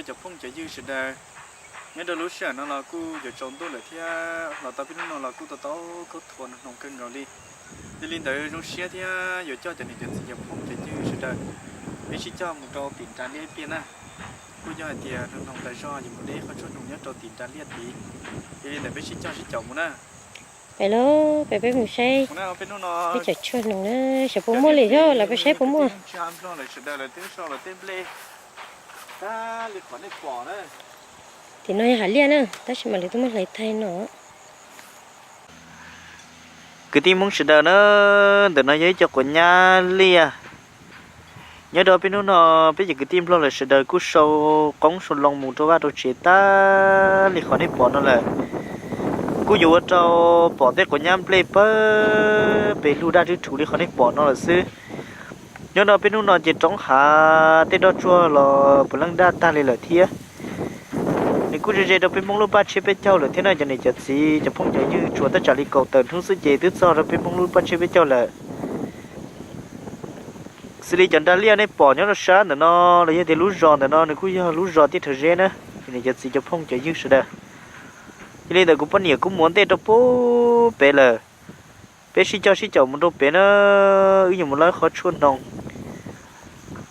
Cov phooj cov ywg sawv daws, nyob rau lub sij hawm no los kuj yuav tsaus ntuj lawm thiab los tau peb hnub no los kuj tau tau khaub thuas hnoos kawg nkaus li. Yog li ntawd zoo siab thiab yuav coj cov niam cov txiv cov phooj cov ywg sawv daws, peb sib coj mus rau tim nra liaj ib pliag na. Kuj yog hais tias hnoos tas zog yuav mus de qhov tshuaj hnoos nyob rau tim nra liaj tid. Yog li ntawd peb sib coj sib caum mus na. Peb los peb peb mus saib peb cov tshuaj hnoos na, xyov puas muaj li thiab los peb saib puas muaj. Sawv daws lawv twb so lawv tej nplej tag li qhov nej pom na. Tim no yog hav liaj na, tab sis mas lawv twb muab hlais tag no. Kwv tij Hmoob sawv daws na, ntawm no yog ib co quav nyab liaj. Nyob rau peb hnub no, peb cov kwv tij Nplog lawv sawv daws kuj sau qoob sau loo mus rau vaj rau tsev tag li qhov nej pom no lawm. Kuj yuav ua rau pom tej quav nyab nplej pawg pes lug daj rwb rhuv li qhov nej pom no lawm xwb. Nyob rau peb hnub no ces roob hav tej roj tsuag los puav leej daj tag li lawm thiab. Nws kuj ze ze rau peb Hmoob lub paj tshiab peb caug lawm thiab na cov niam cov txiv cov phooj cov ywg, tsuas tab tsam li kaum tawm hnub xwb ces twb txog rau peb Hmoob lub paj tshiab peb caug lawm. Xws li cov nra liaj nej pom nyob rau sab ntawm no los yog tias lub zos ntawm no nws kuj yog lub zos Tiaj Rhawv Zeb na, cov niam cov txiv cov phooj cov ywg sawv daws. Yog li ntawd kuv poj niam kuj mus ua ntej rau pub pem lawm. Peb sib coj sib caum mus rau pem na, wb yuav mus laib qhov tshuaj hnoos,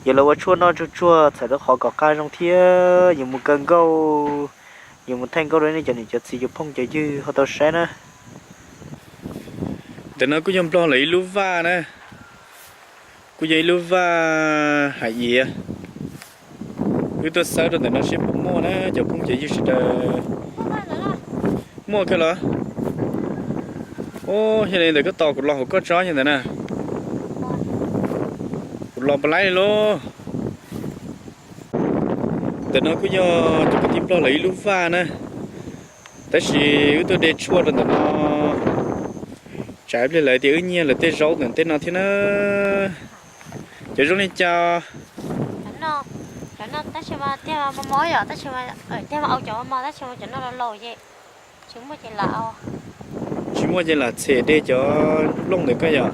yuav los ua tshuaj noj tsuag tsuag txhawm rau qhov kom qab zoo thiab yuav mus kaw nkauj, yuav mus thaij nkauj rau nej cov niam cov txiv cov phooj cov ywg ho tau saib na. Ntawm no kuj yog Nplog lawv ib lub vaj na, kuj yog ib lub vaj hav iav. Wb tuaj xawb rau ntawm no seb puas muaj na cov phooj cov ywg sawv daws. Muaj kawg los? Yog li ntawd koj tos kuv los hauv koj tsob yog ntawd na. Kuv los puas laib li lauj. Ntawm no kuj yog cov kwv tij Nplog lawv ib lub vaj na, tab sis wb tuaj de tshuaj rau ntawm no, tsam ib pliag lawv tias wb nyiag lawv tej zaub ntawm tej no thiab na. Cov zoo li cas? Cov no tab sis mas tiag mos mos yom, tab sis mas tiag mas au cov mos mos tab sis mas cov no los laus ces tsis muaj ces lam, tsis muaj ces lam txhem de cov nplooj ntawm koj yom.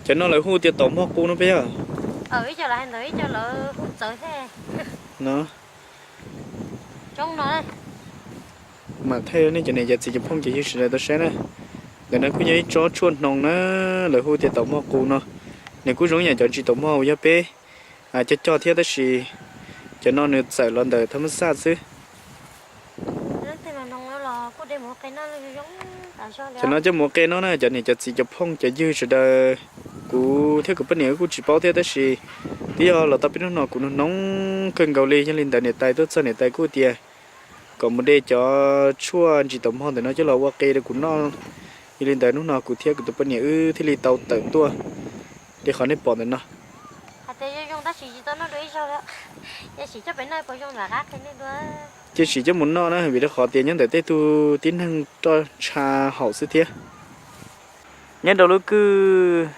Cov no lawv hu tias taum mog qus no peb yog. Ib co lawv hais ntawd, ib co lawv hu txawv thiab no. Coob no. Mam thaij nej cov niam cov txiv cov phooj cov ywg sawv daws tau saib na. Ntawm no kuj yog ib tsob tshuaj hnoos na, lawv hu tias taum mog qus no. Nws kuj zoo yam cov ntsis taum mog uas yog peb cog cog thiab tab sis cov no nws txawm los ntawm thaj mab xaj xwb. Cov no coj mus ua qe noj na cov niam cov txiv cov phooj cov ywg sawv daws. Kuv thiab kuv poj niam wb kuj tsis paub thiab tab sis twb yog los tau peb hnub no kuv hnoos kawg nkaus li, yog li ntawd niam tais tuaj txog niam tais kuj tias kom mus de cov tshuaj ntsis taum mog ntawm no coj los ua qe rau kuv noj. Yog li ntawd hnub no kuv thiab kuv tus poj niam wb thiaj li tau tawm tuaj de qhov nej pom ntawm no. Cia sim coj mus noj na vim rau qhov tias nyob ntawm tej tug tib neeg roj ntsha haum xwb thiab. Nyob rau lub kwj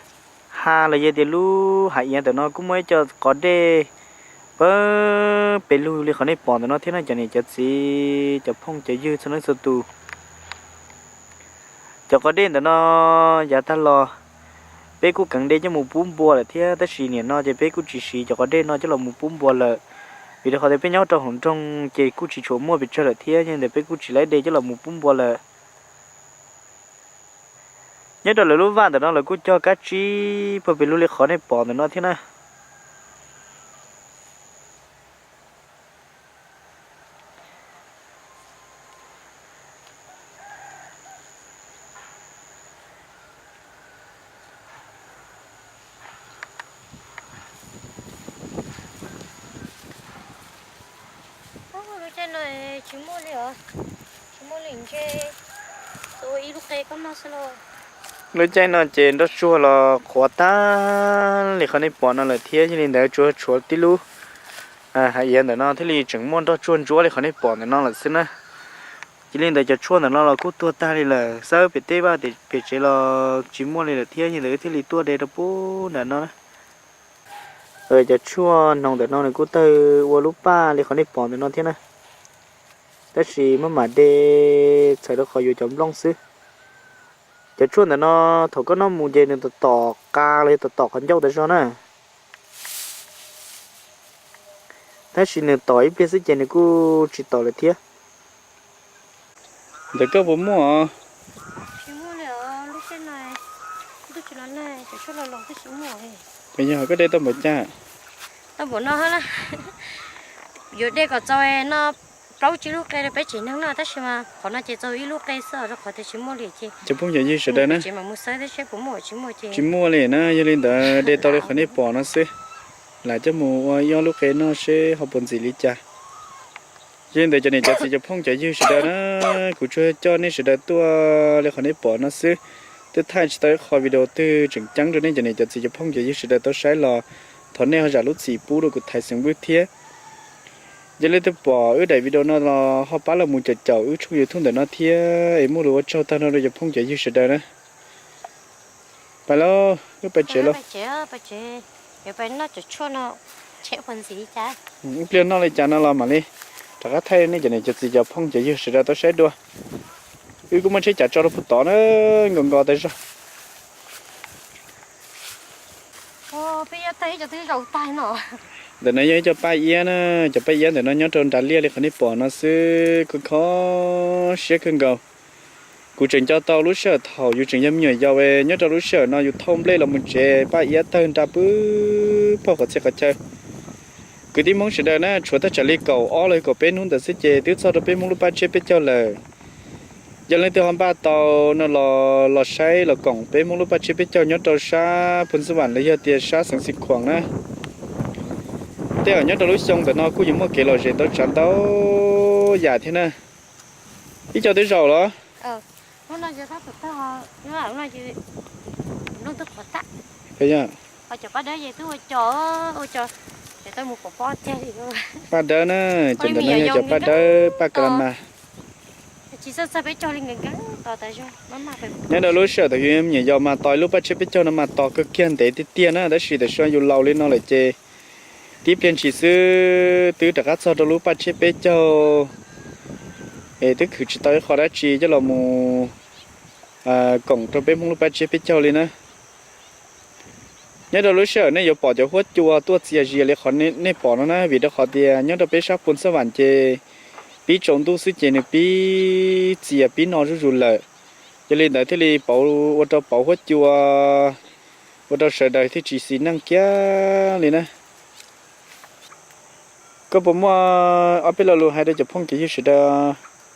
ha los yog tias lub hav iav ntawm no kuj muaj ib co qos dej pawg pes lug li qhov nej pom ntawm no thiab no cov niam cov txiv cov phooj cov ywg txhua leej txhua tus. Cov qos dej ntawm no yav tag los peb kuj keev de coj mus pub npua lawm thiab tab sis nim no ces peb kuj tsis siv cov qos dej no coj los mus pub npua lawm, vim rau qhov tias peb nyob rau hauv nroog ces kuj tsis tshua muaj pes tsawg lawm thiab yog li ntawd peb kuj tsis laib de coj los mus pub npua lawm. Nyob rau lawv lub vaj ntawm no lawv kuj cog kab tsib pawg pes lug li qhov nej pom ntawm no thiab na. Lub caij no ces nroj tsuag los qhuav tag li qhov nej pom no lawm thiab yog li ntawd tsuas tshuav tib lub hav iav ntawm no thiaj li tseem muaj nroj tsuag ntsuab li qhov nej pom ntawm no lawm xwb na. Cia li ntawd cov tshuaj ntawm no los kuj tuag tag li lawm, xawb pem teb vaj pem tsev los tsis muaj li lawm thiab yog li ntawd wb thiaj li tuaj de rau pub ntawm no na. Cov tshuaj hnoos ntawm no nws kuj tawg ua lub paj li qhov nej pom ntawm no thiab na, tab sis maj mam de txhawm rau qhov yuav cov nplooj xwb. Cov tshuaj ntawm no thaum koj noj mus ces nws tom tom qa los yog tom tom qhov ncauj tas zog na. Tab sis nws tom ib pliag xwb ces nws kuj tsis tom lawm thiab. Ntawm koj puas muaj? Yog koj de tau npaum cas? Tau npaum no, yuav de kom txaus no plaub tsib lub qe rau peb tsev neeg no, tab sis mas qhov no ces txaus ib lub qe xwb os, rau qhov tias tsis muaj li ces cov phooj cov ywg sawv daws na, tsis muaj li na, yog li ntawd de tau li qhov nej pom no xwb. Lam coj mus ua ib ob lub qe noj seb ho puas ntxim li cas. Yog li ntawd cov niam cov txiv cov phooj cov ywg sawv daws na, kuv tsuas coj nej sawv daws tuaj li qhov nej pom no xwb. Twb thaij tsis tau ib qho video twg tseem ceeb rau nej cov niam cov txiv cov phooj cov ywg sawv daws tau saib los thov nej ho zam lub txim pub rau kuv Thaiv Xeem Vwj thiab. Yog leej twg pom wb daim video no los ho pab los mus caum caum wb tshooj YouTube ntawm no thiab es muaj lus ua tsaug tag nrho rau cov phooj cov ywg sawv daws na. Pais lauj, wb pais tsev lauj. Ib pliag noj li cas no los mam li rov qab thaij nej cov niam cov txiv cov phooj cov ywg sawv daws tau saib dua. Wb kuj muaj tsheb cav tso rau puag tod na, nkaus nkaus tas zog. Ntawm no yog ib co paj iab na, cov paj iab ntawm no nyob rau nrad liaj li qhov nej pom no xwb, kuj kho siab kawg nkaus. Kuv tseem nco tau lub sij hawm thaum yus tseem yog me nyuam yaus nyob rau lub sij hawm no yus thauj nplej los mus tsev paj iab tawg nra pw pog qhov txhia qhov chaw. Kwv tij Hmoob sawv daws na, tshuav thaj tsam li kaum ob los kaum peb hnub ntawd xwb ces twb txog rau peb Hmoob lub paj tsiab peb caug lawm. Yog leej twg ho npaj tau no los los saib los koom peb Hmoob lub paj tsiab peb caug nyob rau sab Phu Xab Vam los yog tias sab xeev Xi Khuam na. Tej zaum nyob rau lub xyoo ntawm no kuj yuav muaj kev lom zem ntau tsav ntau yam thiab na. Ib co twb zaum los? Paj dawb na, cov ntawm no yog cov paj dawb paj ka la mas. Nyob rau lub sij hawm thaum yus me nyuam yaus mas tos ib lub paj tsiab peb caug no mas tos kawg kiag ntev tiag tiag na, tab sis tam sim no yus laus li no lawm ces tib pliag ntshis xwb twb rov qab txog rau lub paj tsiab peb caug es twb khwv tsis tau ib qho dab tsi coj los mus koom rau peb Hmoob lub paj tsiab peb caug li na. Nyob rau lub sij hawm nej yuav pom cov huab cua tuaj txias zias li qhov nej pom no na, vim rau qhov tias nyob rau peb sab Phu Xab Vam ces pib tsaus ntuj xwb ces nws pib txias pib no zuj zus lawm. Yog li ntawd thiaj li pauv ua rau pauv huab cua, ua rau sawv daws thiaj tsis xis neej kiag li na. Koj puas muaj ob peb lo lus hais rau cov phooj cov ywg sawv daws?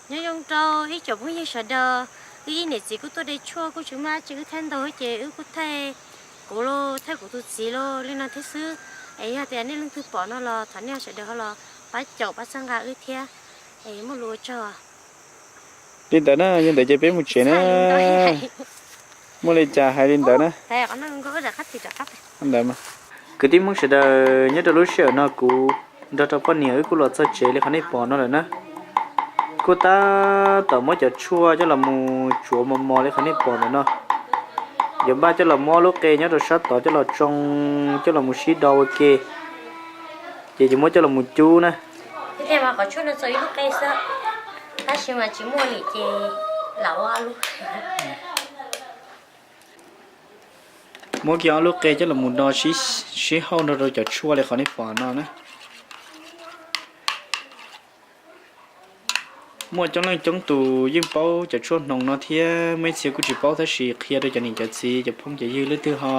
Nyob zoo rau ib co phooj ywg sawv daws, wb ib niam txiv kuj tuaj de tshuaj kuj tsis muaj dab tsi wb thaij ntau ces wb kuj thaij kuv los thaij kuv tus txiv los li no thiab xwb. Es yog tias nej leej twg pom no los thov nej sawv daws ho los pab caum pab txhawb nqa wb thiab. Es muaj lus ua tsaug. Li ntawd na, yog ntawd ces peb mus tsev na. Muaj li cas hais li ntawd na. Ntawd, kwv tij Hmoob sawv daws, nyob rau lub sij hawm no kuv nrog rau poj niam wb kuj los txog tsev li qhov nej pom no lawm na. Kuj tab tom muab cov tshuaj coj los mus tsuav mos mos li qhov nej pom ntawm no. Yuav npaj coj los muab lub qe nyob rau sab tod coj los tsoo, coj los mus sib do ua ke, ces yuav muab coj los mus cub na. Qhov tshuaj no txaus ib lub qe xwb, tab sis mas tsis muaj li ces lam ua ob lub. Muab kiag ob lub qe coj los mus do sib hauj nrog rau cov tshuaj li qhov nej pom no na. Muaj coob leej coob tus yeej paub cov tshuaj hnoos no thiab, muaj ib txhia kuj tsis paub, tab sis qhia rau cov niam cov txiv cov phooj cov ywg leej twg ho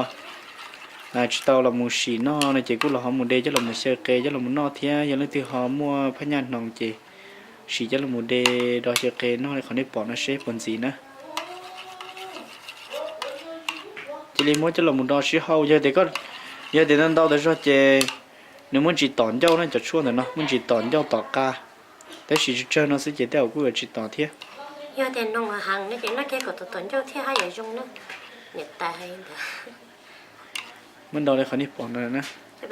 tsis tau los mus sim noj no ces kuj los ho mus de coj los mus xyaw qe coj los mus noj thiab. Yog leej twg ho muaj phaj nyaj hnoos ces sim coj los mus de do xyaw qe noj li qhov nej pom no seb puas ntxim na. Cia li muab coj los mus do sib hauj, yog tias ntau ntau tas zog ces nws muaj ntsis tom ncauj na, cov tshuaj ntawm no muaj ntsis tom ncauj tom qa, tab sis tsawg tsawg no xwb ces tej zaum kuj yuav tsis tom thiab. Yog tias hnoos heev no ces noj kiag kom tom tom ncauj thiaj haj yam zoo na. Niam tais hais ntawd. Muab do li qhov nej pom no na. Peb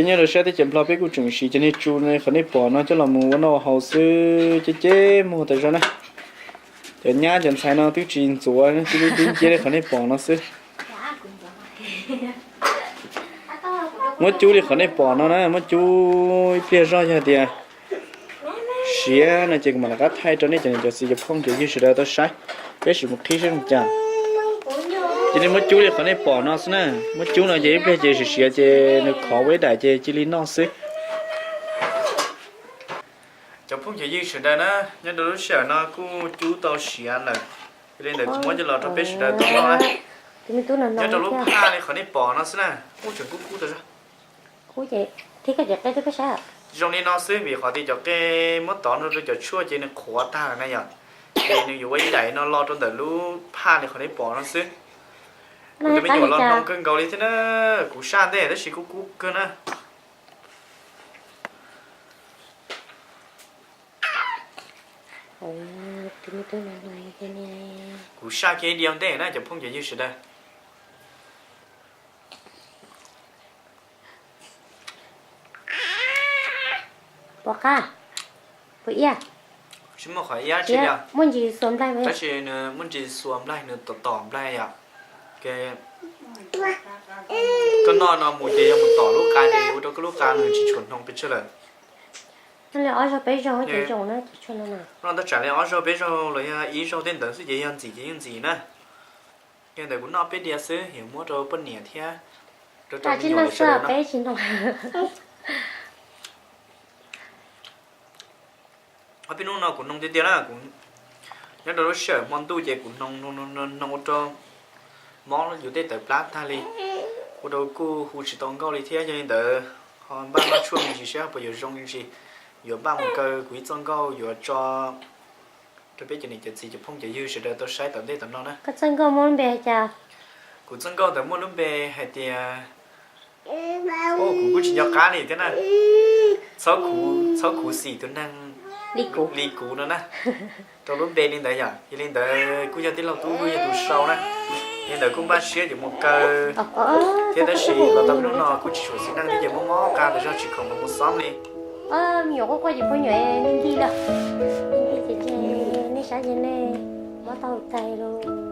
nyob rau sab teb chaws Nplog peb kuj tseem siv cov niag tsu li qhov nej pom no coj los mus ua noj ua haus xwb, ceb ceb muag tas zog na. Cov nyab cov ntxhais no twb tsis ntxuav, twb lub dub nciab li qhov nej pom no xwb. Muab cub li qhov nej pom no na, muab cub ib pliag zog, yog tias siav no ces kuv mam rov qab thaij rau nej cov niam cov txiv cov phooj cov ywg sawv daws tau saib. Peb sim mus qhib saib zoo cas. Ces nej muab cub li qhov nej pom no xwb na. Muab cub no ces ib pliag ces siav siav ces nws khov ua ib daim ces cia li noj xwb. Cov phooj cov ywg sawv daws na, nyob rau lub sij hawm no kuj cub tau siav lawm, yog li ntawd kuv muab coj los rau peb sawv daws tau noj na. Nyob rau lub phaj li qhov nej pom no xwb na, kuj tseem kub kub tau zog. Zoo li no xwb vim qhov tias cov qe muab tov nrog rau cov tshuaj ces nws qhuav tag lawm na yom. Ces nws yuav ua ib daim no lo rau ntawm lub phaj li qhov nej pom no xwb. Kuv tus me nyuam los noo kawg nkaus li thiab na, kuv saj ntej tab sis kuj kub kawg na. Kuv saj kiag ib diav ntej na cov phooj cov ywg sawv daws. Pom qab, pom iab. Tsis muaj qhov iab tsi li, muaj ntsis xuas nplaig, tab sis nws muaj ntsis xuas nplaig, nws tom tom nplaig yom. Koj noj no mus ces yog mus tom lub qa ces ua rau koj lub qa nws tsis tshua hnoo pes tsawg lawm. Noj tab tsam li ob zaug peb zaug los yog ib zaug tej ntawd xwb ces yog ntxim ces yeej ntxim na. Yog ntawd kuv noj peb diav xwb yuav muab rau poj niam thiab rau rau me nyuam sawv daws noj. Ob peb hnub no kuv noo tiag tiag na, kuv nyob rau lub sij hawm hmo ntuj ces kuv noo noo ua rau mob yus tej tawv plab tag li, ua rau kuj hu tsis tau nkauj li thiab. Yog li ntawd ho npaj noj tshuaj me ntsis saib puas yuav zoo li ntsis, yuav npaj mus kaw kuv ib txoj nkauj yuav tso rau peb cov niam cov txiv cov phooj cov ywg sawv daws tau saib tom ntej tom no na. Koj txoj nkauj muaj lub npe hais cas? Kuv txoj nkauj ntawd muaj lub npe hais tias, kuv kuj tsis nco qab li thiab na. Txhob khuv xim tus neeg li kuv no na, rau lub npe li ntawd yom. Yog li ntawd kuj yog tij laug Tub Vwj yog tus sau na. Yog li ntawd kuj npaj siab yuav mus kaw thiab tab sis los tau hnub no kuj tsis tshua xis neej thiab ces mob mob qa tas zog tsis khoom mus xob li. Me nyuam quaj quaj ces poj niam nti lawm, nti ces nej saib ces nej mob tau tais lawm.